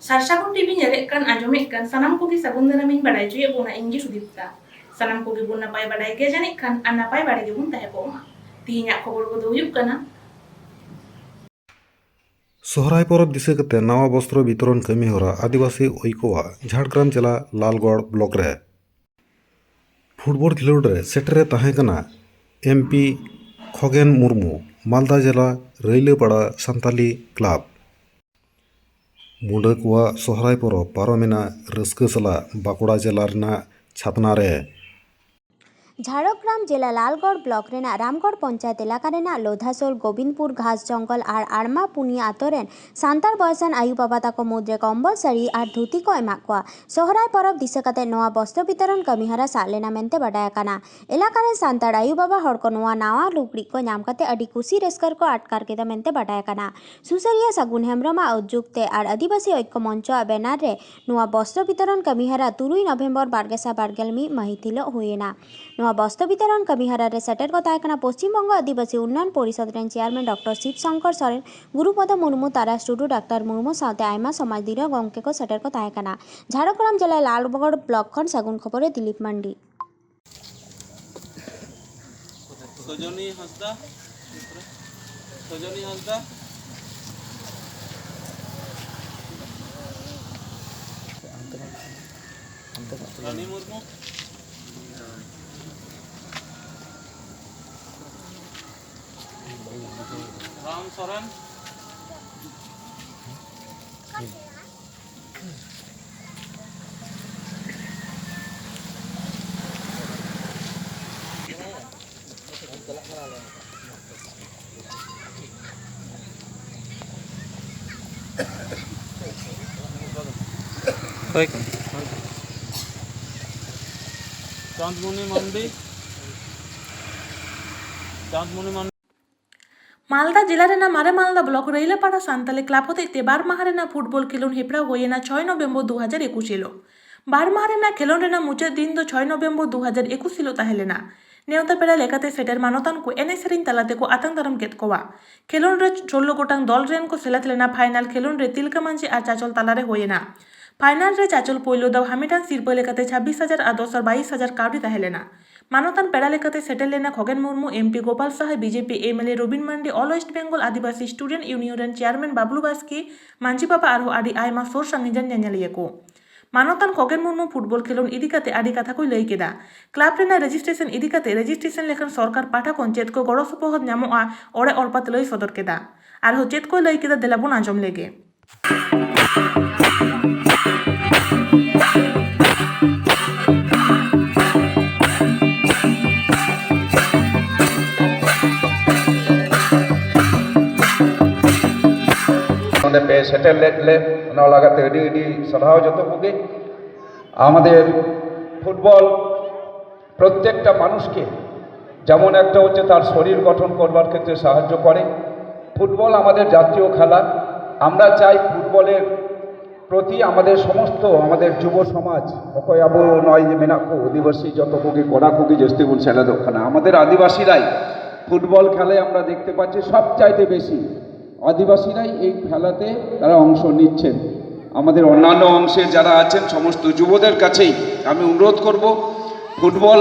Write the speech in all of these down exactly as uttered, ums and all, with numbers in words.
ᱥᱟᱨᱥᱟᱜᱩᱱ TV ᱧᱮᱞᱮᱫ ᱠᱟᱱ, ᱟᱸᱡᱚᱢᱮᱫ ᱠᱟᱱ ᱥᱟᱱᱟᱢ ᱠᱚᱜᱮ ᱥᱟᱹᱜᱩᱱ ᱫᱟᱨᱟᱢᱤᱧ ᱵᱟᱲᱟᱭ ᱦᱚᱪᱚᱭᱮᱫ ᱵᱚᱱᱟ᱾ ᱤᱧ ᱜᱮ ᱥᱩᱫᱤᱯᱛᱟ᱾ ᱥᱟᱱᱟᱢ ᱠᱚᱜᱮ ᱵᱚᱱ ᱱᱟᱯᱟᱭ ᱵᱟᱲᱟᱭ ᱜᱮᱭᱟ ᱡᱟᱹᱱᱤᱡ ᱠᱷᱟᱱ, ᱟᱨ ᱱᱟᱯᱟᱭ ᱵᱟᱲᱟ ᱜᱮᱵᱚᱱ ᱛᱟᱦᱮᱸ ᱠᱚᱜ ᱢᱟ᱾ ᱛᱤᱦᱤᱧᱟᱜ ᱠᱷᱚᱵᱚᱨ ᱠᱚᱫᱚ ᱦᱩᱭᱩᱜ ᱠᱟᱱᱟ᱾ ᱥᱚᱦᱨᱟᱭ ᱯᱚᱨᱚᱵᱽ ᱫᱤᱥᱟᱹ ᱠᱟᱛᱮ ᱱᱟᱣᱟ ᱵᱚᱥᱛᱨᱚ ᱵᱤᱛᱚᱨᱚᱱ ᱠᱟᱹᱢᱤ ᱦᱚᱨᱟ ᱟᱹᱫᱤᱵᱟᱹᱥᱤ ᱚᱭᱠᱚᱣᱟᱜ ᱡᱷᱟᱲᱜᱨᱟᱢ ᱡᱮᱞᱟ ᱞᱟᱞᱜᱚᱲ ᱵᱞᱚᱠ ᱨᱮ᱾ ᱯᱷᱩᱴᱵᱚᱞ ᱠᱷᱮᱞᱳᱰ ᱨᱮ ᱥᱮᱴᱮᱨᱮ ᱛᱟᱦᱮᱸ ᱠᱟᱱᱟ ᱮᱢᱯᱤ ᱠᱷᱚᱜᱮᱱ ᱢᱩᱨᱢᱩ, ᱢᱟᱞᱫᱟ ᱡᱮᱞᱟ ᱨᱟᱹᱭᱞᱟᱹᱯᱟᱲᱟ ᱥᱟᱱᱛᱟᱞᱤ ᱠᱞᱟᱵᱽ᱾ ᱢᱩᱰᱟᱹ ᱠᱚᱣᱟᱜ ᱥᱚᱦᱨᱟᱭ ᱯᱚᱨᱚᱵᱽ ᱯᱟᱨᱚᱢᱮᱱᱟ ᱨᱟᱹᱥᱠᱟᱹ ᱥᱟᱞᱟᱜ ᱵᱟᱸᱠᱩᱲᱟ ᱡᱮᱞᱟ ᱨᱮᱱᱟᱜ ᱪᱷᱟᱛᱱᱟ ᱨᱮ᱾ ᱡᱷᱟᱲᱜᱨᱟᱢ ᱡᱮᱞᱟ ᱞᱟᱞᱜᱚᱲ ᱵᱞᱚᱠ ᱨᱮᱱᱟᱜ ᱨᱟᱢᱜᱚᱲ ᱯᱚᱧᱪᱟᱭᱮᱛ ᱮᱞᱟᱠᱟ ᱨᱮᱱᱟᱜ ᱞᱳᱫᱷᱟᱥᱳᱞ, ᱜᱳᱵᱤᱱᱫᱯᱩᱨ ᱜᱷᱟᱥ ᱡᱚᱝᱜᱚᱞ ᱟᱨ ᱟᱲᱢᱟ ᱯᱩᱱᱤᱭᱟ ᱟᱛᱳ ᱨᱮᱱ ᱥᱟᱱᱛᱟᱲ ᱵᱚᱭᱮᱥᱟᱱ ᱟᱭᱳ ᱵᱟᱵᱟ ᱛᱟᱠᱚ ᱢᱩᱫᱽᱨᱮ ᱠᱚᱢᱵᱚᱞ ᱥᱟᱹᱲᱤ ᱟᱨ ᱫᱷᱩᱛᱤ ᱠᱚ ᱮᱢᱟᱜ ᱠᱚᱣᱟ᱾ ᱥᱚᱦᱨᱟᱭ ᱯᱚᱨᱚᱵᱽ ᱫᱤᱥᱟᱹ ᱠᱟᱛᱮ ᱱᱚᱣᱟ ᱵᱚᱥᱛᱨᱚ ᱵᱤᱛᱚᱨᱚᱱ ᱠᱟᱹᱢᱤ ᱦᱚᱨᱟ ᱥᱟᱵ ᱞᱮᱱᱟ ᱢᱮᱱᱛᱮ ᱵᱟᱰᱟᱭ ᱟᱠᱟᱱᱟ᱾ ᱮᱞᱟᱠᱟ ᱨᱮᱱ ᱥᱟᱱᱛᱟᱲ ᱟᱭᱳ ᱵᱟᱵᱟ ᱦᱚᱲ ᱠᱚ ᱱᱚᱣᱟ ᱱᱟᱣᱟ ᱞᱩᱜᱽᱲᱤᱡ ᱠᱚ ᱧᱟᱢ ᱠᱟᱛᱮ ᱟᱹᱰᱤ ᱠᱩᱥᱤ ᱨᱟᱹᱥᱠᱟᱹ ᱨᱮᱠᱚ ᱟᱴᱠᱟᱨ ᱠᱮᱫᱟ ᱢᱮᱱᱛᱮ ᱵᱟᱰᱟᱭ ᱟᱠᱟᱱᱟ᱾ ᱥᱩᱥᱟᱹᱨᱤᱭᱟᱹ ᱥᱟᱹᱜᱩᱱ ᱦᱮᱢᱵᱽᱨᱚᱢᱟᱜ ᱩᱫᱽᱡᱳᱜᱽ ᱛᱮ ᱟᱨ ᱟᱹᱫᱤᱵᱟᱹᱥᱤ ᱚᱭᱠᱚ ᱢᱚᱧᱪᱚ ᱟᱜ ᱵᱮᱱᱟᱨ ᱨᱮ ᱱᱚᱣᱟ ᱵᱚᱥᱛᱨᱚ ᱵᱤᱛᱚᱨᱚᱱ ᱠᱟᱹᱢᱤᱦᱚᱨᱟ ᱛᱩᱨᱩᱭ ᱱᱚᱵᱷᱮᱢᱵᱚᱨ ᱵᱟᱨ ᱜᱮᱥᱟᱭ ᱵᱟᱨ ᱜᱮᱞ ᱢᱤᱫ ᱢᱟᱹᱦᱤᱛ ᱦᱤᱞᱚᱜ ᱦᱩᱭ ᱮᱱᱟ᱾ ᱱᱚᱣᱟ ᱵᱚᱥᱛᱨᱚ ᱵᱤᱛᱚᱨᱚᱱ ᱠᱟᱹᱢᱤᱦᱚᱨᱟ ᱨᱮ ᱥᱮᱴᱮᱨ ᱠᱚ ᱛᱟᱦᱮᱸ ᱠᱟᱱᱟ ᱯᱚᱥᱪᱤᱢ ᱵᱚᱝᱜᱚ ᱟᱹᱫᱤᱵᱟᱹᱥᱤ ᱩᱱᱱᱚᱭᱚᱱ ᱯᱚᱨᱤᱥᱚᱫᱽ ᱨᱮᱱ ᱪᱮᱭᱟᱨᱢᱮᱱ ᱰᱚᱠᱴᱚᱨ ᱥᱤᱵ ᱥᱚᱝᱠᱚᱨ ᱥᱚᱨᱮᱱ, ᱜᱩᱨᱩᱯᱚᱫᱚ ᱢᱩᱨᱢᱩ, ᱛᱟᱨᱟᱥ ᱴᱩᱰᱩ, ᱰᱟᱠᱛᱟᱨ ᱢᱩᱨᱢᱩ ᱥᱟᱶᱛᱮ ᱟᱭᱢᱟ ᱥᱚᱢᱟᱡᱽ ᱫᱤᱨᱟᱹ ᱜᱚᱢᱠᱮ ᱠᱚ ᱥᱮᱴᱮᱨ ᱠᱚ ᱛᱟᱦᱮᱸ ᱠᱟᱱᱟ᱾ ᱡᱷᱟᱲᱜᱨᱟᱢ ᱡᱮᱞᱟ ᱞᱟᱞᱜᱚᱲ ᱵᱞᱚᱠ ᱠᱷᱚᱱ ᱥᱟᱹᱜᱩᱱ ᱠᱷᱚᱵᱚᱨ ᱨᱮ ᱫᱤᱞᱤᱯ ᱢᱟᱱᱰᱤ᱾ ᱥᱚᱡᱚᱱᱤ ᱦᱟᱸᱥᱫᱟ, ᱥᱚᱡᱚᱱᱤ ᱦᱟᱸᱥᱫᱟ, ᱨᱟᱱᱤ ᱢᱩᱨᱢᱩ, ᱨᱟᱢ ᱥᱚᱨᱮᱱ᱾ ᱦᱳᱭ᱾ ᱪᱟᱸᱫᱽᱢᱩᱱᱤ ᱢᱟᱱᱰᱤ, ᱪᱟᱸᱫᱽᱢᱩᱱᱤ ᱢᱟᱱᱰᱤ᱾ ᱢᱟᱞᱫᱟ ᱡᱮᱞᱟ ᱨᱮᱱᱟᱜ ᱢᱟᱨᱮ ᱢᱟᱞᱫᱟ ᱵᱞᱚᱠ ᱨᱟᱹᱭᱞᱟᱹᱯᱟᱲᱟ ᱥᱟᱱᱛᱟᱞᱤ ᱠᱞᱟᱵᱽ ᱦᱚᱛᱮᱡ ᱛᱮ ᱵᱟᱨ ᱢᱟᱦᱟ ᱨᱮᱱᱟᱜ ᱯᱷᱩᱴᱵᱚᱞ ᱠᱷᱮᱞᱳᱰ ᱦᱮᱯᱨᱟᱣ ᱦᱩᱭᱮᱱᱟ ᱪᱷᱚᱭ ᱱᱚᱵᱷᱮᱢᱵᱚᱨ ᱫᱩ ᱦᱟᱡᱟᱨ ᱮᱠᱩᱥ ᱦᱤᱞᱳᱜ᱾ ᱵᱟᱨ ᱢᱟᱦᱟ ᱨᱮᱱᱟᱜ ᱠᱷᱮᱞᱳᱰ ᱨᱮᱱᱟᱜ ᱢᱩᱪᱟᱹᱫ ᱫᱤᱱ ᱫᱚ ᱪᱷᱚᱭ ᱱᱚᱵᱷᱮᱢᱵᱚᱨ ᱫᱩ ᱦᱟᱡᱟᱨ ᱮᱠᱩᱥ ᱦᱤᱞᱳᱜ ᱛᱟᱦᱮᱸ ᱞᱮᱱᱟ᱾ ᱱᱮᱣᱛᱟ ᱯᱮᱲᱟ ᱞᱮᱠᱟᱛᱮ ᱥᱮᱴᱮᱨ ᱢᱟᱱᱚᱛᱟᱱ ᱠᱚ ᱮᱱᱮᱡ ᱥᱮᱨᱮᱧ ᱛᱟᱞᱟ ᱛᱮᱠᱚ ᱟᱛᱟᱝ ᱫᱟᱨᱟᱢ ᱠᱮᱫ ᱠᱚᱣᱟ᱾ ᱠᱷᱮᱞᱳᱰ ᱨᱮ ᱥᱳᱞᱞᱳ ᱜᱚᱴᱟᱝ ᱫᱚᱞ ᱨᱮᱱ ᱠᱚ ᱥᱮᱞᱮᱫ ᱞᱮᱱᱟ᱾ ᱯᱷᱟᱭᱱᱟᱞ ᱠᱷᱮᱞᱳᱰ ᱨᱮ ᱛᱤᱞᱠᱟᱹ ᱢᱟᱹᱡᱷᱤ ᱟᱨ ᱪᱟᱪᱚᱞ ᱛᱟᱞᱟᱨᱮ ᱦᱩᱭ ᱮᱱᱟ᱾ ᱯᱷᱟᱭᱱᱟᱞ ᱨᱮ ᱪᱟᱪᱚᱞ ᱯᱳᱭᱞᱳ ᱫᱟᱣ ᱦᱟᱢᱮᱴᱟᱱ ᱥᱤᱨᱯᱟᱹ ᱞᱮᱠᱟᱛᱮ ᱪᱷᱟᱵᱵᱤᱥ ᱦᱟᱡᱟᱨ ᱟᱨ ᱫᱚᱥᱟᱨ ᱵᱟᱭᱤᱥ ᱦᱟᱡᱟᱨ ᱠᱟᱹᱣᱰᱤ ᱛᱟᱦᱮᱸ ᱞᱮᱱᱟ᱾ ᱢᱟᱱᱚᱛᱟᱱ ᱯᱮᱲᱟ ᱞᱮᱠᱟᱛᱮ ᱥᱮᱴᱮᱨ ᱞᱮᱱᱟ ᱠᱷᱚᱜᱮᱱ ᱢᱩᱨᱢᱩ, ᱮᱢᱯᱤ ᱜᱳᱯᱟᱞ ᱥᱟᱦᱟ, ᱵᱤᱡᱮᱯᱤ ᱮᱢᱮᱞᱮ ᱨᱚᱵᱤᱱ ᱢᱟᱱᱰᱤ, ᱚᱞ ᱳᱭᱮᱥᱴ ᱵᱮᱝᱜᱚᱞ ᱟᱹᱫᱤᱵᱟᱹᱥᱤ ᱥᱴᱩᱰᱮᱱᱴ ᱤᱭᱩᱱᱤᱭᱚᱱ ᱨᱮᱱ ᱪᱮᱭᱟᱨᱢᱮᱱ ᱵᱟᱵᱞᱩ ᱵᱟᱥᱠᱮ, ᱢᱟᱹᱡᱷᱤ ᱵᱟᱵᱟ ᱟᱨᱦᱚᱸ ᱟᱹᱰᱤ ᱟᱭᱢᱟ ᱥᱩᱨ ᱥᱟᱺᱜᱤᱧ ᱨᱮᱱ ᱧᱮᱧᱮᱞᱤᱭᱟᱹ ᱠᱚ᱾ ᱢᱟᱱᱚᱛᱟᱱ ᱠᱷᱚᱜᱮᱱ ᱢᱩᱨᱢᱩ ᱯᱷᱩᱴᱵᱚᱞ ᱠᱷᱮᱞᱳᱰ ᱤᱫᱤ ᱠᱟᱛᱮ ᱟᱹᱰᱤ ᱠᱟᱛᱷᱟ ᱠᱚᱭ ᱞᱟᱹᱭ ᱠᱮᱫᱟ᱾ ᱠᱞᱟᱵᱽ ᱨᱮᱱᱟᱜ ᱨᱮᱡᱤᱥᱴᱨᱮᱥᱚᱱ ᱤᱫᱤ ᱠᱟᱛᱮ ᱨᱮᱡᱤᱥᱴᱨᱮᱥᱚᱱ ᱞᱮᱠᱷᱟᱱ ᱥᱚᱨᱠᱟᱨ ᱯᱟᱦᱴᱟ ᱠᱷᱚᱱ ᱪᱮᱫ ᱠᱚ ᱜᱚᱲᱚ ᱥᱚᱯᱚᱦᱚᱫ ᱧᱟᱢᱚᱜᱼᱟ, ᱚᱲᱮ ᱚᱲᱯᱟᱛ ᱞᱟᱹᱭ ᱥᱚᱫᱚᱨ ᱠᱮᱫᱟ᱾ ᱟᱨᱦᱚᱸ ᱪᱮᱫ ᱠᱚᱭ ᱞᱟᱹᱭ ᱠᱮᱫᱟ, ᱫᱮᱞᱟ ᱵᱚᱱ ᱟᱸᱡᱚᱢ ᱞᱮᱜᱮ᱾ ᱱᱚᱰᱮ ᱯᱮ ᱥᱮᱴᱮᱨ ᱞᱮᱫ ᱞᱮ, ᱚᱱᱟ ᱞᱟᱹᱜᱤᱫ ᱛᱮ ᱟᱹᱰᱤ ᱟᱹᱰᱤ ᱥᱟᱨᱦᱟᱣ ᱡᱚᱛᱚ ᱠᱚᱜᱮ᱾ ᱟᱢᱟᱫᱮᱨ ᱯᱷᱩᱴᱵᱚᱞ ᱯᱨᱚᱛᱮᱠᱴᱟ মানুষকে যেমন একটা হচ্ছে তার শরীর গঠন করবার ক্ষেত্রে সাহায্য করে। ফুটবল আমাদের জাতীয় খেলা। আমরা চাই ফুটবলের প্রতি আমাদের সমস্ত, আমাদের যুব সমাজ, ᱚᱠᱚᱭ ᱟᱵᱚ ᱱᱚᱜᱼᱚᱭ ᱡᱮ ᱢᱮᱱᱟᱜ ᱠᱚ ᱟᱹᱫᱤᱵᱟᱹᱥᱤ, ᱡᱚᱛᱚ ᱠᱚᱜᱮ ᱠᱚᱲᱟ ᱠᱚᱜᱮ ᱡᱟᱹᱥᱛᱤ ᱵᱚᱱ ᱥᱮᱞᱮᱫᱚᱜ ᱠᱟᱱᱟ᱾ আমাদের আদিবাসীরাই ফুটবল খেলায় আমরা দেখতে পাচ্ছি সবচাইতে বেশি আদিবাসীরাই এই খেলাতে তারা অংশ নিচ্ছেন। আমাদের অন্যান্য অংশে যারা আছেন সমস্ত যুবদের কাছেই আমি অনুরোধ করব, ফুটবল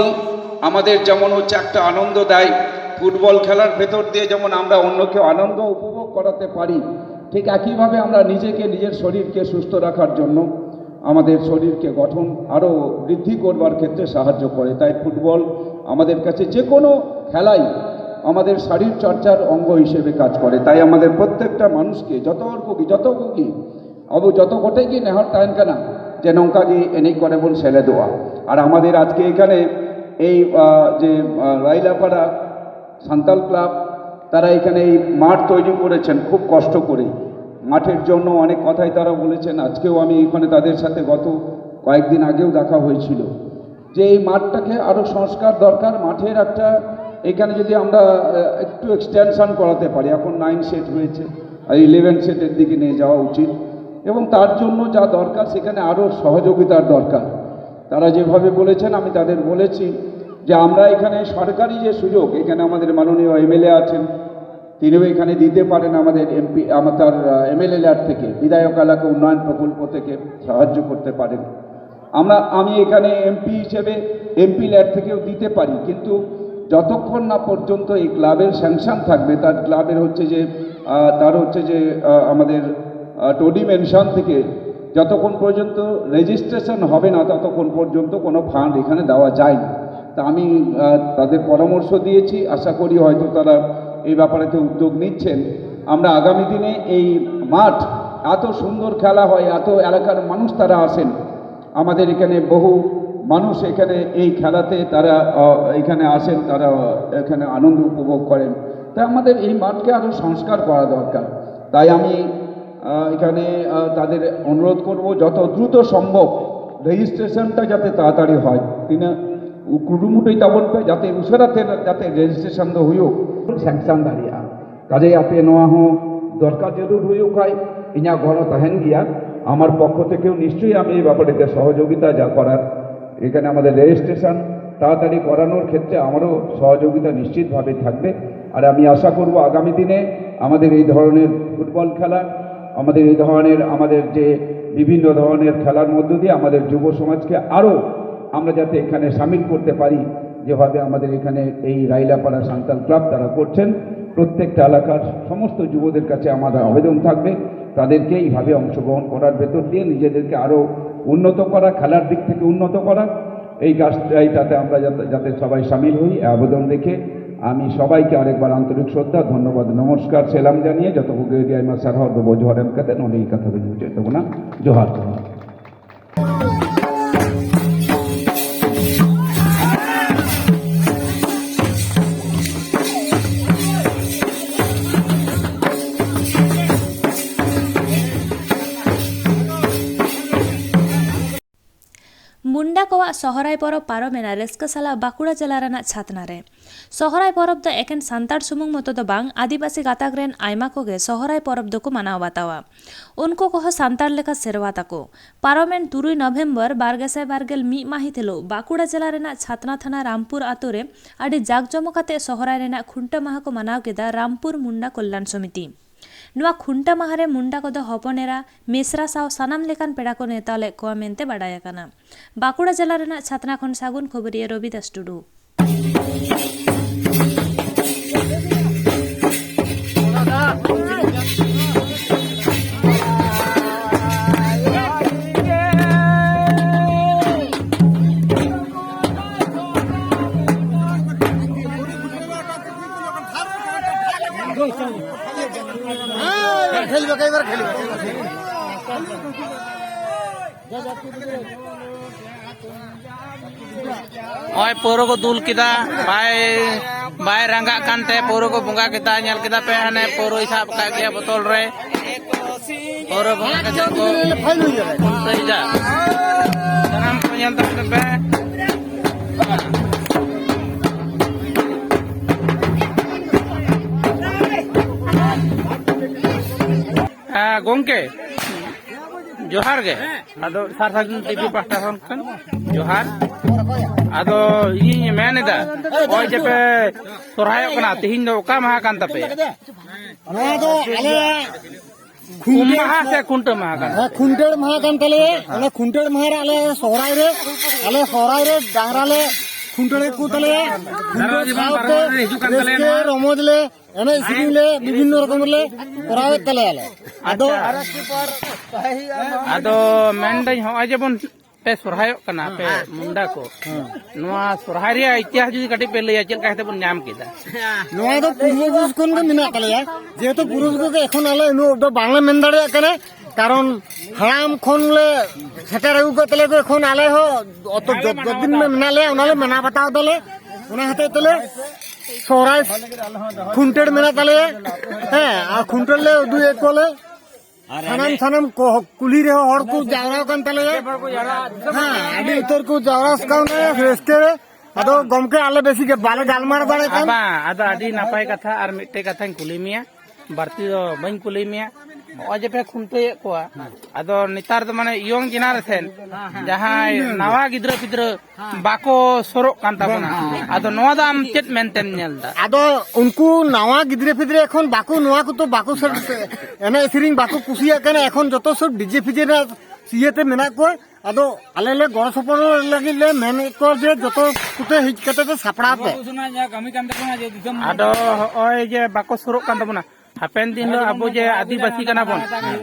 আমাদের যেমন হচ্ছে একটা আনন্দ দেয়, ফুটবল খেলার ভেতর দিয়ে যেমন আমরা অন্যকে আনন্দ উপভোগ করাতে পারি, ঠিক একইভাবে আমরা নিজেকে, নিজের শরীরকে সুস্থ রাখার জন্য, আমাদের শরীরকে গঠন আরও বৃদ্ধি করবার ক্ষেত্রে সাহায্য করে। তাই ফুটবল আমাদের কাছে যে কোনো খেলাই আমাদের শরীর চর্চার অঙ্গ হিসেবে কাজ করে। তাই আমাদের প্রত্যেকটা মানুষকে, ᱡᱚᱛᱚ ᱦᱚᱲ ᱠᱚᱜᱮ, ᱡᱚᱛᱚ ᱠᱚᱜᱮ, ᱟᱵᱚ ᱡᱚᱛᱚ ᱠᱚᱴᱷᱮᱱ ᱜᱮ ᱱᱮᱦᱚᱨ ᱛᱟᱦᱮᱱ ᱠᱟᱱᱟ ᱡᱮ ᱱᱚᱝᱠᱟ ᱜᱮ ᱮᱱᱮᱡ ᱠᱚᱨᱮ ᱵᱚᱱ ᱥᱮᱞᱮᱫᱚᱜᱼᱟ᱾ ᱟᱨ ᱟᱢᱟᱫᱮᱨ ᱟᱡᱠᱮ ᱮᱠᱷᱟᱱᱮ ᱮᱭ, ᱟᱸ, ᱡᱮ, ᱟᱸ, ᱨᱟᱭᱞᱟᱯᱟᱲᱟ ᱥᱟᱱᱛᱟᱞ ᱠᱞᱟᱵᱽ, তারা এখানে এই মাঠ তৈরি করেছেন খুব কষ্ট করে। মাঠের জন্য অনেক কথাই তারা বলেছেন। আজকেও আমি এখানে তাদের সাথে গত কয়েকদিন আগেও দেখা হয়েছিল যে এই মাঠটাকে আরও সংস্কার দরকার। মাঠের একটা, এখানে যদি আমরা, আহ, একটু এক্সটেনশন করাতে পারি, এখন নাইন সেট হয়েছে, আর ইলেভেন সেটের দিকে নিয়ে যাওয়া উচিত। এবং তার জন্য যা দরকার, সেখানে আরও সহযোগিতার দরকার। তারা যেভাবে বলেছেন, আমি তাদের বলেছি যে আমরা এখানে সরকারি যে সুযোগ, এখানে আমাদের মাননীয় এমএলএ আছেন, তিনিও এখানে দিতে পারেন আমাদের এমপি, আমাদের এমএলএ ল্যাট থেকে, বিধায়ক এলাকা উন্নয়ন প্রকল্প থেকে সাহায্য করতে পারেন। আমরা, আমি এখানে এমপি হিসেবে এমপি ল্যাট থেকেও দিতে পারি, কিন্তু যতক্ষণ না পর্যন্ত এই ক্লাবের স্যাংশন থাকবে, তার ক্লাবের হচ্ছে যে আহ, তার হচ্ছে যে আহ, আমাদের টোডি মেনশন থেকে যতক্ষণ পর্যন্ত রেজিস্ট্রেশন হবে না, ততক্ষণ পর্যন্ত কোনো ফান্ড এখানে দেওয়া যায় না। তা আমি আহ, তাদের পরামর্শ দিয়েছি, আশা করি হয়তো তারা এই ব্যাপারেতে উদ্যোগ নিচ্ছেন। আমরা আগামী দিনে এই মাঠ, এত সুন্দর খেলা হয়, এত এলাকার মানুষ তারা আসেন, আমাদের এখানে বহু মানুষ এখানে এই খেলাতে তারা আহ, এখানে আসেন, তারা এখানে আনন্দ উপভোগ করেন। তাই আমাদের এই মাঠকে আরও সংস্কার করা দরকার। তাই আমি আহ, এখানে আহ, তাদের অনুরোধ করব, যত দ্রুত সম্ভব রেজিস্ট্রেশনটা যাতে তাড়াতাড়ি হয়। তিনি ᱠᱩᱨᱩᱢᱩᱴᱩᱭ ᱛᱟᱵᱚᱱ ᱯᱮ, ᱡᱟᱛᱮ ᱩᱥᱟᱹᱨᱟ ᱛᱮ ᱡᱟᱛᱮ ᱨᱮᱡᱤᱥᱴᱨᱮᱥᱚᱱ ᱫᱚ ᱦᱩᱭᱩᱜ, ᱥᱮᱝᱥᱚᱱ ᱫᱟᱲᱮᱭᱟᱜᱼᱟ᱾ ᱠᱟᱡᱮ ᱟᱯᱮ ᱱᱚᱣᱟ ᱦᱚᱸ ᱫᱚᱨᱠᱟᱨ ᱡᱟᱹᱨᱩᱲ ᱦᱩᱭᱩᱜ ᱠᱷᱟᱡ, ᱤᱧᱟᱹᱜ ᱜᱚᱲᱚ ᱛᱟᱦᱮᱱ ᱜᱮᱭᱟ᱾ ᱟᱢᱟᱨ ᱯᱚᱠᱠᱷᱚ ᱛᱷᱮᱠᱮও নিশ্চয়ই আমি এই ব্যাপারে যে সহযোগিতা যা করার, এখানে আমাদের রেজিস্ট্রেশন তাড়াতাড়ি করানোর ক্ষেত্রে আমারও সহযোগিতা নিশ্চিতভাবে থাকবে। আর আমি আশা করব আগামী দিনে আমাদের এই ধরনের ফুটবল খেলা, আমাদের এই ধরনের, আমাদের যে বিভিন্ন ধরনের খেলার মধ্য দিয়ে আমাদের যুব সমাজকে আরও আমরা যাতে এখানে সামিল করতে পারি, যেভাবে আমাদের এখানে এই রাইলাপাড়া সান্তাল ক্লাব তারা করছেন। প্রত্যেকটা এলাকার সমস্ত যুবদের কাছে আমাদের আবেদন থাকবে, তাদেরকে এইভাবে অংশগ্রহণ করার ভেতর দিয়ে নিজেদেরকে আরও উন্নত করা, খেলার দিক থেকে উন্নত করা, এই কাজটাইটাতে আমরা যাতে যাতে সবাই সামিল হই, এই আবেদন রেখে আমি সবাইকে আরেকবার আন্তরিক শ্রদ্ধা, ধন্যবাদ, নমস্কার, সালাম জানিয়ে যত ᱠᱚᱜᱮ ᱟᱹᱰᱤ ᱟᱭᱢᱟ ᱥᱟᱨᱦᱟᱣ, ᱰᱚᱵᱚᱜ ᱡᱚᱦᱟᱨ ᱮᱢ ᱠᱟᱛᱮ ᱱᱚᱰᱮ ᱜᱮ ᱠᱟᱛᱷᱟ ᱫᱚᱧ ᱢᱩᱪᱟᱹᱫ ᱛᱟᱵᱚᱱᱟ᱾ ᱡᱚᱦᱟᱨ, ᱡᱚᱦᱟᱨ᱾ ᱢᱩᱱᱰᱟ ᱠᱚᱣᱟᱜ ᱥᱚᱦᱨᱟᱭ ᱯᱚᱨᱚᱵᱽ ᱯᱟᱨᱚᱢᱮᱱᱟ ᱨᱟᱹᱥᱠᱟᱹ ᱥᱟᱞᱟᱜ ᱵᱟᱸᱠᱩᱲᱟ ᱡᱮᱞᱟ ᱨᱮᱱᱟᱜ ᱪᱷᱟᱛᱱᱟ ᱨᱮ᱾ ᱥᱚᱦᱨᱟᱭ ᱯᱚᱨᱚᱵᱽ ᱫᱚ ᱮᱠᱮᱱ ᱥᱟᱱᱛᱟᱲ ᱥᱩᱢᱩᱝ ᱢᱚᱛᱚ ᱫᱚ ᱵᱟᱝ, ᱟᱹᱫᱤᱵᱟᱹᱥᱤ ᱜᱟᱛᱟᱠ ᱨᱮᱱ ᱟᱭᱢᱟ ᱠᱚᱜᱮ ᱥᱚᱦᱨᱟᱭ ᱯᱚᱨᱚᱵᱽ ᱫᱚᱠᱚ ᱢᱟᱱᱟᱣ ᱵᱟᱛᱟᱣᱟ᱾ ᱩᱱᱠᱩ ᱠᱚᱦᱚᱸ ᱥᱟᱱᱛᱟᱲ ᱞᱮᱠᱟ ᱥᱮᱨᱣᱟ ᱛᱟᱠᱚ᱾ ᱯᱟᱨᱚᱢᱮᱱ ᱛᱩᱨᱩᱭ ᱱᱚᱵᱷᱮᱢᱵᱚᱨ ᱵᱟᱨ ᱜᱮᱥᱟᱭ ᱵᱟᱨ ᱜᱮᱞ ᱢᱤᱫ ᱢᱟᱹᱦᱤᱛ ᱦᱤᱞᱚᱜ ᱵᱟᱸᱠᱩᱲᱟ ᱡᱮᱞᱟ ᱨᱮᱱᱟᱜ ᱪᱷᱟᱛᱱᱟ ᱛᱷᱟᱱᱟ ᱨᱟᱢᱯᱩᱨ ᱟᱛᱳ ᱨᱮ ᱟᱹᱰᱤ ᱡᱟᱠᱡᱚᱢᱚᱠ ᱟᱛᱮ ᱥᱚᱦᱨᱟᱭ ᱨᱮᱱᱟᱜ ᱠᱷᱩᱱᱴᱟᱹᱣ ᱢᱟᱦᱟ ᱠᱚ ᱢᱟᱱᱟᱣ ᱠᱮᱫᱟ ᱨᱟᱢᱯᱩᱨ ᱢᱩᱱᱰᱟ ᱠᱚᱞᱞᱟᱱ ᱥᱚᱢᱤᱛᱤ᱾ ᱱᱚᱣᱟ ᱠᱷᱩᱱᱴᱟᱹᱣ ᱢᱟᱦᱟ ᱨᱮ ᱢᱩᱱᱰᱟ ᱠᱚᱫᱚ ᱦᱚᱯᱚᱱ ᱮᱨᱟ, ᱢᱤᱥᱨᱟ ᱥᱟᱶ ᱥᱟᱱᱟᱢ ᱞᱮᱠᱟᱱ ᱯᱮᱲᱟ ᱠᱚ ᱱᱮᱣᱛᱟ ᱞᱮᱫ ᱠᱚᱣᱟ ᱢᱮᱱᱛᱮ ᱵᱟᱰᱟᱭ ᱟᱠᱟᱱᱟ᱾ ᱵᱟᱸᱠᱩᱲᱟ ᱡᱮᱞᱟ ᱨᱮᱱᱟᱜ ᱪᱷᱟᱛᱱᱟ ᱠᱷᱚᱱ ᱥᱟᱹᱜᱩᱱ ᱠᱷᱚᱵᱚᱨᱤᱭᱟᱹ ᱨᱚᱵᱤᱫᱟᱥ ᱴᱩᱰᱩ᱾ ᱱᱚᱜᱼᱚᱭ ᱯᱟᱹᱣᱨᱟᱹ ᱠᱚ ᱫᱩᱞ ᱠᱮᱫᱟ, ᱵᱟᱭ, ᱵᱟᱭ ᱨᱟᱸᱜᱟᱜ ᱠᱟᱱᱛᱮ ᱯᱟᱹᱣᱨᱟᱹ ᱠᱚ ᱵᱚᱸᱜᱟ ᱠᱮᱫᱟ᱾ ᱧᱮᱞ ᱠᱮᱫᱟ ᱯᱮ, ᱦᱟᱱᱮ ᱯᱟᱹᱣᱨᱟᱹᱭ ᱥᱟᱵ ᱟᱠᱟᱫ ᱜᱮᱭᱟ ᱵᱚᱛᱚᱞ ᱨᱮ᱾ ᱯᱟᱹᱣᱨᱟᱹ ᱵᱚᱸᱜᱟ ᱠᱟᱛᱮ ᱠᱚ ᱠᱷᱩᱱᱴᱟᱹᱣᱮᱫᱟ᱾ ᱥᱟᱱᱟᱢ ᱠᱚ ᱧᱮᱞ ᱛᱟᱵᱚᱱ ᱯᱮ᱾ ᱦᱮᱸ, ᱜᱚᱝᱠᱮ, ᱡᱚᱦᱟᱨ ᱜᱮ᱾ ᱟᱫᱚ ᱥᱟᱨ ᱥᱟᱹᱜᱩᱱ ᱴᱤᱵᱷᱤ ᱯᱟᱦᱴᱟ ᱠᱷᱚᱱ ᱠᱷᱚᱱ ᱡᱚᱦᱟᱨ᱾ ᱟᱫᱚ ᱤᱧᱤᱧ ᱢᱮᱱ ᱮᱫᱟ, ᱱᱚᱜᱼᱚᱭ ᱡᱮ ᱯᱮ ᱥᱚᱨᱦᱟᱭᱚᱜ ᱠᱟᱱᱟ, ᱛᱮᱦᱮᱧ ᱫᱚ ᱚᱠᱟ ᱢᱟᱦᱟ ᱠᱟᱱ ᱛᱟᱯᱮᱭᱟ? ᱱᱚᱣᱟ ᱫᱚ ᱟᱞᱮᱭᱟᱜ ᱩᱢ ᱠᱷᱩᱱᱴᱟᱹᱣ ᱢᱟᱦᱟ ᱥᱮ ᱠᱷᱩᱱᱴᱟᱹᱣ ᱢᱟᱦᱟ ᱠᱟᱱᱟ? ᱦᱮᱸ, ᱠᱷᱩᱱᱴᱟᱹᱣ ᱢᱟᱦᱟ ᱠᱟᱱ ᱛᱟᱞᱮᱭᱟ᱾ ᱚᱱᱟ ᱠᱷᱩᱱᱴᱟᱹᱣ ᱢᱟᱦᱟ ᱨᱮ ᱟᱞᱮ ᱥᱚᱦᱨᱟᱭ ᱨᱮ, ᱟᱞᱮ ᱥᱚᱦᱨᱟᱭ ᱨᱮ ᱰᱟᱝᱨᱟ ᱞᱮ ᱠᱷᱩᱱᱴᱟᱹᱣ ᱠᱚ ᱛᱟᱞᱮᱭᱟ᱾ ᱠᱷᱩᱱᱴᱟᱹᱣ ᱥᱟᱶᱛᱮ ᱨᱟᱹᱥᱠᱟᱹ ᱨᱚᱢᱚᱡᱽ ᱞᱮ ᱮᱱᱮᱡ ᱥᱮᱨᱮᱧ ᱞᱮ ᱵᱤᱵᱷᱤᱱᱱᱚ ᱨᱚᱠᱚᱢ ᱞᱮ ᱠᱚᱨᱟᱣᱮᱫ ᱛᱟᱞᱮᱭᱟ ᱞᱮ᱾ ᱟᱫᱚ ᱟᱪᱪᱷᱟ᱾ ᱟᱫᱚ ᱢᱮᱱᱫᱟᱹᱧ, ᱦᱚᱸᱜᱼᱚᱭ ᱡᱮᱵᱚᱱ ᱯᱮ ᱥᱚᱨᱦᱟᱭᱚᱜ ᱠᱟᱱᱟ ᱯᱮ ᱦᱮᱸ᱾ ᱢᱩᱱᱰᱟ ᱠᱚ, ᱦᱮᱸ᱾ ᱱᱚᱣᱟ ᱥᱚᱨᱦᱟᱭ ᱨᱮᱭᱟᱜ ᱤᱛᱤᱦᱟᱥ ᱡᱩᱫᱤ ᱠᱟᱹᱴᱤᱡ ᱯᱮ ᱞᱟᱹᱭᱟ, ᱪᱮᱫ ᱞᱮᱠᱟ ᱠᱟᱛᱮ ᱵᱚᱱ ᱧᱟᱢ ᱠᱮᱫᱟ? ᱱᱚᱣᱟ ᱫᱚ ᱯᱩᱨᱵᱚ ᱯᱩᱨᱩᱥ ᱠᱷᱚᱱ ᱜᱮ ᱢᱮᱱᱟᱜ ᱛᱟᱞᱮᱭᱟ, ᱡᱮᱦᱮᱛᱩ ᱯᱩᱨᱩᱥ ᱠᱚᱜᱮ ᱮᱠᱷᱚᱱ ᱟᱞᱮ ᱩᱱᱟᱹᱜ ᱫᱚ ᱵᱟᱝᱞᱮ ᱢᱮᱱ ᱫᱟᱲᱮᱭᱟᱜ ᱠᱟᱱᱟ, ᱠᱟᱨᱚᱱ ᱦᱟᱲᱟᱢ ᱠᱷᱚᱱ ᱞᱮ ᱥᱮᱴᱮᱨ ᱟᱹᱜᱩ ᱠᱟᱜ ᱛᱟᱞᱮ ᱠᱚ, ᱮᱠᱷᱚᱱ ᱟᱞᱮ ᱦᱚᱸ ᱚᱛᱚ ᱡᱚᱛ ᱡᱚᱛ ᱫᱤᱱ ᱢᱮᱱᱟᱜ ᱞᱮᱭᱟ, ᱚᱱᱟ ᱞᱮ ᱢᱟᱱᱟᱣ ᱵᱟᱛᱟᱣ ᱫᱟᱞᱮ᱾ ᱚᱱᱟ ᱦᱚᱛᱮᱡ ᱛᱮᱞᱮ ᱥᱚᱦᱨᱟᱭ ᱠᱷᱩᱱᱴᱟᱹᱲ ᱢᱮᱱᱟᱜ ᱛᱟᱞᱮᱭᱟ᱾ ᱦᱮᱸ, ᱟᱨ ᱠᱷᱩᱱᱴᱟᱹᱲ ᱞᱮ ᱩᱫᱩᱜ ᱮᱫ ᱠᱚᱣᱟᱞᱮ᱾ ᱥᱟᱱᱟᱢ ᱥᱟᱱᱟᱢ ᱠᱚ ᱠᱩᱞᱦᱤ ᱨᱮᱦᱚᱸ ᱦᱚᱲ ᱠᱚ ᱡᱟᱣᱨᱟ ᱟᱠᱟᱱ ᱛᱟᱞᱮᱭᱟ᱾ ᱦᱮᱸ, ᱟᱹᱰᱤ ᱩᱛᱟᱹᱨ ᱠᱚ ᱡᱟᱣᱨᱟ ᱟᱠᱟᱱᱟ ᱨᱟᱹᱥᱠᱟᱹ ᱨᱮ᱾ ᱟᱫᱚ ᱜᱚᱢᱠᱮ, ᱟᱞᱮ ᱵᱮᱥᱤ ᱜᱮ ᱵᱟᱞᱮ ᱜᱟᱞᱢᱟᱨᱟᱣ ᱫᱟᱲᱮᱭᱟᱜ ᱠᱟᱱ᱾ ᱵᱟᱝ, ᱟᱫᱚ ᱟᱹᱰᱤ ᱱᱟᱯᱟᱭ ᱠᱟᱛᱷᱟ᱾ ᱟᱨ ᱢᱤᱫᱴᱮᱡ ᱠᱟᱛᱷᱟᱧ ᱠᱩᱞᱤ ᱢᱮᱭᱟ, ᱵᱟᱹᱲᱛᱤ ᱫᱚ ᱵᱟᱹᱧ ᱠᱩᱞᱤ ᱢᱮᱭᱟ᱾ ᱱᱚᱜᱼᱚᱭ ᱡᱮ ᱯᱮ ᱠᱷᱩᱱᱴᱟᱹᱣᱮᱫ ᱠᱚᱣᱟ, ᱟᱫᱚ ᱱᱮᱛᱟᱨ ᱫᱚ ᱢᱟᱱᱮ ᱤᱭᱚᱝ ᱡᱮᱱᱟᱨᱮᱥᱚᱱ, ᱡᱟᱦᱟᱸᱭ ᱱᱟᱣᱟ ᱜᱤᱫᱽᱨᱟᱹ ᱯᱤᱫᱽᱨᱟᱹ ᱵᱟᱠᱚ ᱥᱩᱨᱚᱜ ᱠᱟᱱ ᱛᱟᱵᱚᱱᱟ, ᱟᱫᱚ ᱱᱚᱣᱟ ᱫᱚ ᱟᱢ ᱪᱮᱫ ᱢᱮᱱᱛᱮᱢ ᱧᱮᱞ ᱮᱫᱟ? ᱟᱫᱚ ᱩᱱᱠᱩ ᱱᱟᱣᱟ ᱜᱤᱫᱽᱨᱟᱹ ᱯᱤᱫᱽᱨᱟᱹ ᱮᱠᱷᱚᱱ ᱵᱟᱠᱚ, ᱱᱚᱣᱟ ᱠᱚᱫᱚ ᱵᱟᱠᱚ ᱥᱮ-, ᱮᱱᱮᱡ ᱥᱮᱨᱮᱧ ᱵᱟᱠᱚ ᱠᱩᱥᱤᱭᱟᱜ ᱠᱟᱱᱟ᱾ ᱮᱠᱷᱚᱱ ᱡᱚᱛᱚ ᱥᱚᱵ ᱰᱤᱡᱮ ᱯᱷᱤᱡᱮ ᱨᱮᱱᱟᱜ ᱤᱭᱟᱹᱛᱮ ᱢᱮᱱᱟᱜ ᱠᱚᱣᱟ᱾ ᱟᱫᱚ ᱟᱞᱮ ᱞᱮ ᱜᱚᱲᱚ ᱥᱚᱯᱚᱦᱚᱫ ᱞᱟᱹᱜᱤᱫ ᱞᱮ ᱢᱮᱱᱮᱫ ᱠᱚᱣᱟ ᱡᱮ ᱡᱚᱛᱚ ᱠᱚᱛᱮ ᱦᱮᱡ ᱠᱟᱛᱮ ᱯᱮ ᱥᱟᱯᱲᱟᱣ ᱯᱮ᱾ ᱟᱵᱚ ᱥᱚᱢᱟᱡᱽ ᱨᱮᱱᱟᱜ ᱡᱟᱦᱟᱸ ᱠᱟᱹᱢᱤ ᱠᱟᱱ ᱛᱟᱵᱚᱱᱟ, ᱡᱮ ᱫᱤᱥᱚᱢ ᱟᱫᱚ ᱦᱚᱸᱜᱼᱚᱭ ᱡᱮ ᱵᱟᱠᱚ ᱥᱩᱨᱚᱜ ᱠᱟᱱ ᱛᱟᱵᱚᱱᱟ, ᱦᱟᱯᱮᱱ ᱫᱤᱱ ᱦᱤᱞᱳᱜ ᱟᱵᱚ ᱡᱮ ᱟᱹᱫᱤᱵᱟᱹᱥᱤ ᱠᱟᱱᱟ ᱵᱚᱱ,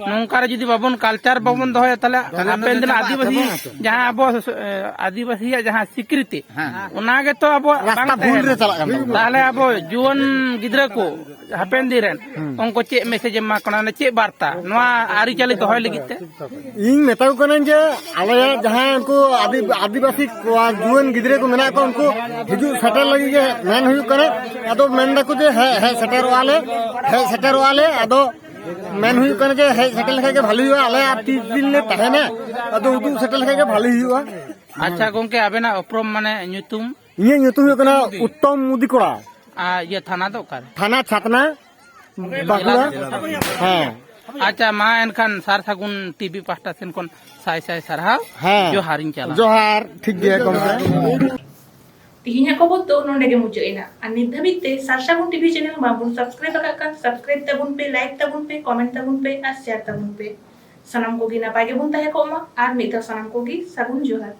ᱱᱚᱝᱠᱟ ᱨᱮ ᱡᱩᱫᱤ ᱵᱟᱵᱚᱱ ᱠᱟᱞᱪᱟᱨ ᱵᱟᱵᱚᱱ ᱫᱚᱦᱚᱭᱟ, ᱛᱟᱦᱞᱮ ᱛᱟᱦᱞᱮ ᱦᱟᱯᱮᱱ ᱫᱤᱱ ᱪᱟᱵᱟᱜ ᱟᱹᱫᱤᱵᱟᱹᱥᱤ ᱛᱟᱵᱚᱱᱟ ᱛᱚ᱾ ᱡᱟᱦᱟᱸ ᱟᱵᱚ, ᱮ, ᱟᱹᱫᱤᱵᱟᱹᱥᱤᱭᱟᱜ ᱡᱟᱦᱟᱸ ᱥᱤᱠᱨᱤᱛᱤ, ᱦᱮᱸ᱾ ᱚᱱᱟ ᱜᱮᱛᱚ ᱟᱵᱚᱣᱟᱜ ᱨᱟᱥᱛᱟ ᱵᱟᱝ ᱵᱷᱩᱞ ᱛᱟᱦᱮᱱᱟ᱾ ᱨᱮ ᱪᱟᱞᱟᱜ ᱠᱟᱱ ᱛᱟᱵᱚᱱᱟ᱾ ᱛᱟᱦᱞᱮ ᱟᱵᱚ ᱡᱩᱣᱟᱹᱱ ᱜᱤᱫᱽᱨᱟᱹ ᱠᱚ ᱦᱟᱯᱮᱱ ᱫᱤᱱ ᱨᱮᱱ ᱦᱩᱸ᱾ ᱩᱱᱠᱩ ᱪᱮᱫ ᱢᱮᱥᱮᱡᱽ ᱮᱢ ᱮᱢᱟ ᱠᱚ ᱠᱟᱱᱟ, ᱪᱮᱫ ᱵᱟᱨᱛᱟ ᱱᱚᱣᱟ ᱟᱹᱨᱤᱪᱟᱹᱞᱤ ᱫᱚᱦᱚᱭ ᱞᱟᱹᱜᱤᱫ ᱛᱮ? ᱤᱧ ᱢᱮᱛᱟ ᱠᱚ ᱠᱟᱹᱱᱟᱹᱧ ᱡᱮ ᱟᱞᱮᱭᱟᱜ ᱡᱟᱦᱟᱸ ᱩᱱᱠᱩ ᱟᱹᱫᱤ-, ᱟᱹᱫᱤᱵᱟᱹᱥᱤ ᱠᱚᱣᱟ ᱡᱩᱣᱟᱹᱱ ᱜᱤᱫᱽᱨᱟᱹ ᱠᱚ ᱢᱮᱱᱟᱜ ᱠᱚᱣᱟ, ᱩᱱᱠᱩ ᱦᱤᱡᱩᱜ ᱥᱮᱴᱮᱨ ᱞᱟᱹᱜᱤᱫ ᱜᱮ ᱢᱮᱱ ᱦᱩᱭᱩᱜ ᱠᱟᱱᱟ᱾ ᱟᱫᱚ ᱢᱮᱱ ᱫᱟᱠᱚ ᱡᱮ ᱦᱮᱸ, ᱦᱮᱡ ᱥᱮᱴᱮᱨᱚᱜᱼᱟ ᱞᱮ, ᱦᱮᱡ ᱥᱮᱴᱮᱨᱚᱜᱼᱟ ᱞᱮ᱾ ᱟᱫᱚ ᱢᱮᱱ ᱦᱩᱭᱩᱜ ᱠᱟᱱᱟ ᱡᱮ ᱦᱮᱡ ᱥᱮᱴᱮᱨ ᱞᱮᱠᱷᱟᱡ ᱜᱮ ᱵᱷᱟᱞᱤ ᱦᱩᱭᱩᱜᱼᱟ, ᱟᱞᱮ ᱟᱨ ᱛᱤᱥ ᱫᱤᱱ ᱞᱮ ᱛᱟᱦᱮᱱᱟ, ᱟᱫᱚ ᱩᱫᱩᱜ ᱥᱮᱴᱮᱨ ᱞᱮᱠᱷᱟᱡ ᱜᱮ ᱵᱷᱟᱞᱤ ᱦᱩᱭᱩᱜᱼᱟ᱾ ᱟᱪᱪᱷᱟ ᱜᱚᱝᱠᱮ, ᱟᱵᱮᱱᱟᱜ ᱩᱯᱨᱩᱢ ᱢᱟᱱᱮ ᱧᱩᱛᱩᱢ? ᱤᱧᱟᱹᱜ ᱧᱩᱛᱩᱢ ᱦᱩᱭᱩᱜ ᱠᱟᱱᱟ ᱩᱛᱛᱚᱢ ᱢᱩᱫᱤ ᱠᱚᱲᱟ᱾ ᱟᱨ ᱤᱭᱟᱹ ᱛᱷᱟᱱᱟ ᱫᱚ ᱚᱠᱟᱨᱮ? ᱛᱷᱟᱱᱟ ᱪᱷᱟᱛᱱᱟ, ᱵᱟᱸᱠᱩᱲᱟ᱾ ᱦᱮᱸ᱾ ᱟᱪᱪᱷᱟ, ᱢᱟ ᱮᱱᱠᱷᱟᱱ ᱥᱟᱨ ᱥᱟᱹᱜᱩᱱ ᱴᱤᱵᱷᱤ ᱯᱟᱦᱴᱟ ᱥᱮᱱ ᱠᱷᱚᱱ ᱥᱟᱭ ᱥᱟᱭ ᱥᱟᱨᱦᱟᱣ᱾ ᱦᱮᱸ᱾ ᱡᱚᱦᱟᱨᱤᱧ ᱪᱟᱞᱟ᱾ ᱡᱚᱦᱟᱨ, ᱴᱷᱤᱠ ᱜᱮᱭᱟ ᱜᱚᱢᱠᱮ᱾ ᱛᱤᱦᱤᱧᱟᱜ ᱠᱷᱚᱵᱚᱨ ᱫᱚ ᱱᱚᱰᱮ ᱜᱮ ᱢᱩᱪᱟᱹᱫ ᱮᱱᱟ᱾ ᱟᱨ ᱱᱤᱛ ᱫᱷᱟᱹᱵᱤᱡ ᱛᱮ ᱥᱟᱨ ᱥᱟᱹᱜᱩᱱ ᱴᱤᱵᱷᱤ ᱪᱮᱱᱮᱞ ᱵᱟᱝᱵᱚᱱ ᱥᱟᱵᱥᱠᱨᱟᱭᱤᱵ ᱟᱠᱟᱫ ᱠᱷᱟᱱ, ᱥᱟᱵᱥᱠᱨᱟᱭᱤᱵ ᱛᱟᱵᱚᱱ ᱯᱮ, ᱞᱟᱭᱤᱠ ᱛᱟᱵᱚᱱ ᱯᱮ, ᱠᱚᱢᱮᱱᱴ ᱛᱟᱵᱚᱱ ᱯᱮ ᱟᱨ ᱥᱮᱭᱟᱨ ᱛᱟᱵᱚᱱ ᱯᱮ᱾ ᱥᱟᱱᱟᱢ ᱠᱚᱜᱮ ᱱᱟᱯᱟᱭ ᱜᱮᱵᱚᱱ ᱛᱟᱦᱮᱸ ᱠᱚᱜ ᱢᱟ᱾ ᱟᱨ ᱢᱤᱫ ᱫᱷᱟᱣ ᱥᱟᱱᱟᱢ ᱠᱚᱜᱮ ᱥᱟᱹᱜᱩᱱ ᱡᱚᱦᱟᱨ᱾